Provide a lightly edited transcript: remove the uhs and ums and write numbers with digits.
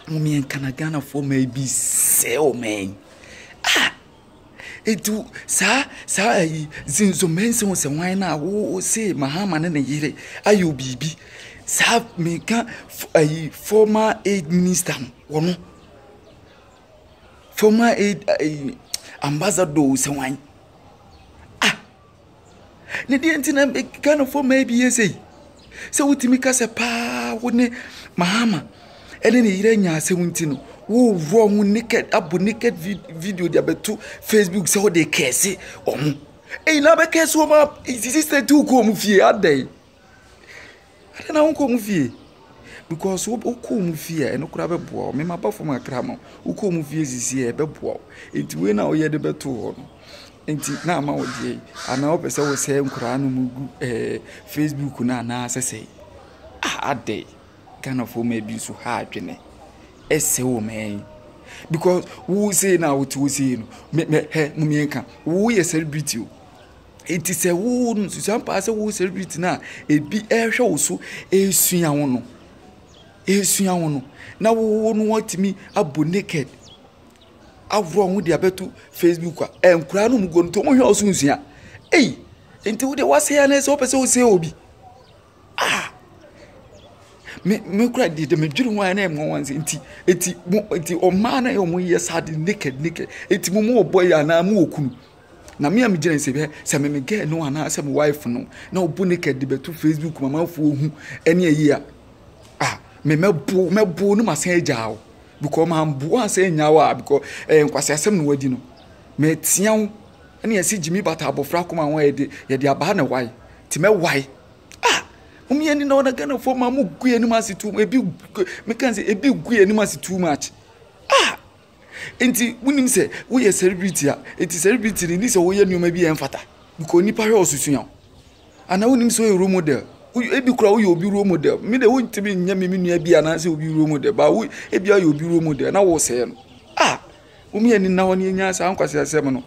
Ah, mo yɛnka na Ghanafoɔ ma ebi sɛe ɔman yi. Ah, etu saa saa ayi zinzomensi ho sɛ hwan na wo se Mahama ne ne yere ayɛ biribi. Saa meka ayi former aid minister no wɔno. Former aid ayi ambassador sɛ hwan. Ah, Ne deɛ nti na Ghanafoɔ mmaa bi yɛ sei. Sɛ wotumi ka sɛ paa wo ne Mahama ne ne yere anya asɛm nti no, woworɔ ho naked abɔ naked video de abɛto Facebook sɛ wode kɛse wɔn. Eyi na abɛkɛse wɔn a sisi sɛ ti wokɔ wɔn fie adɛn? Adɛn na wonkɔ wɔn fie? Because wokɔ wɔn fie a ɛno koraa bɛboa wo. Me maba fam kakra ma wo. Wokɔ wɔn fie sisi a ɛbɛboa wo. Nti wei na woyɛ de bɛto hɔ no. Nti na ama wo deɛ yi. Anaa wopɛ sɛ wosɛe nkoraa no mu gu ɛɛ Facebook no anaa sɛ sɛe. Ah adɛn? Ghanafoɔ mmaa bi nso ha adwene. Ɛsɛe wɔn yi. Because wo sei na wote wo sei no. Me me hɛ mo mmiɛnka. Woyɛ celebrity o. Enti sɛ wo no susuampa sɛ wo celebrity no a ebi rehwɛ wo so resua wo no, resua wo no, na wo no watumi abɔ naked aworɔ ho de abɛto Facebook a, nkoraa no mu guo no nti wɔhwɛ wo so nsua. Ei, enti wo deɛ woasɛe anaa sɛ wopɛ sɛ wosɛe obi? Ah! Me me kura deɛ deɛ medwene ho a na ɛmmoa wɔn sɛ nti eti mo nti ɔmaa na yɛ wɔn yɛ saa de naked naked eti mo mo wɔ boy anaa mo wɔ kunu na me a me gyina sɛ bɛ sɛ me me girl no anaa sɛ me wife no na ɔbɔ naked de bɛto Facebook ma amanfoɔ hu ɛne ayi a ah me mɛbo mɛbo no ma sɛn agya wo because ma mbo ansɛn nya wo a because ɛyɛ nkwasi asɛm na wadi no mɛtia wo ɛne yɛsi gyimi bata abɔfra kɔma ho yɛde yɛde abaa na wae ti mɛwae. Ah! Mom yɛn ni na ɔna Ghanafoɔ ma mo gu yɛn anim ase too ebi meka sɛ ebi gu yɛn anim ase too much. Ah! Nti wonim sɛ woyɛ celebrity a nti celebrity ni ni sɛ woyɛ nneɛma bi a ɛmfata because nipa hwɛ ɔsusua wo. Anaa wonim sɛ woyɛ role model. Ebi kura woyɛ obi role model. Me de wontumi nyɛ me me nua bi anaasɛ obi role model ba wo ebi ayɛ obi role model na wosɛɛ no. Ah! Mom yɛn ni na hɔ ne yɛnya saa nkwasi asɛm no.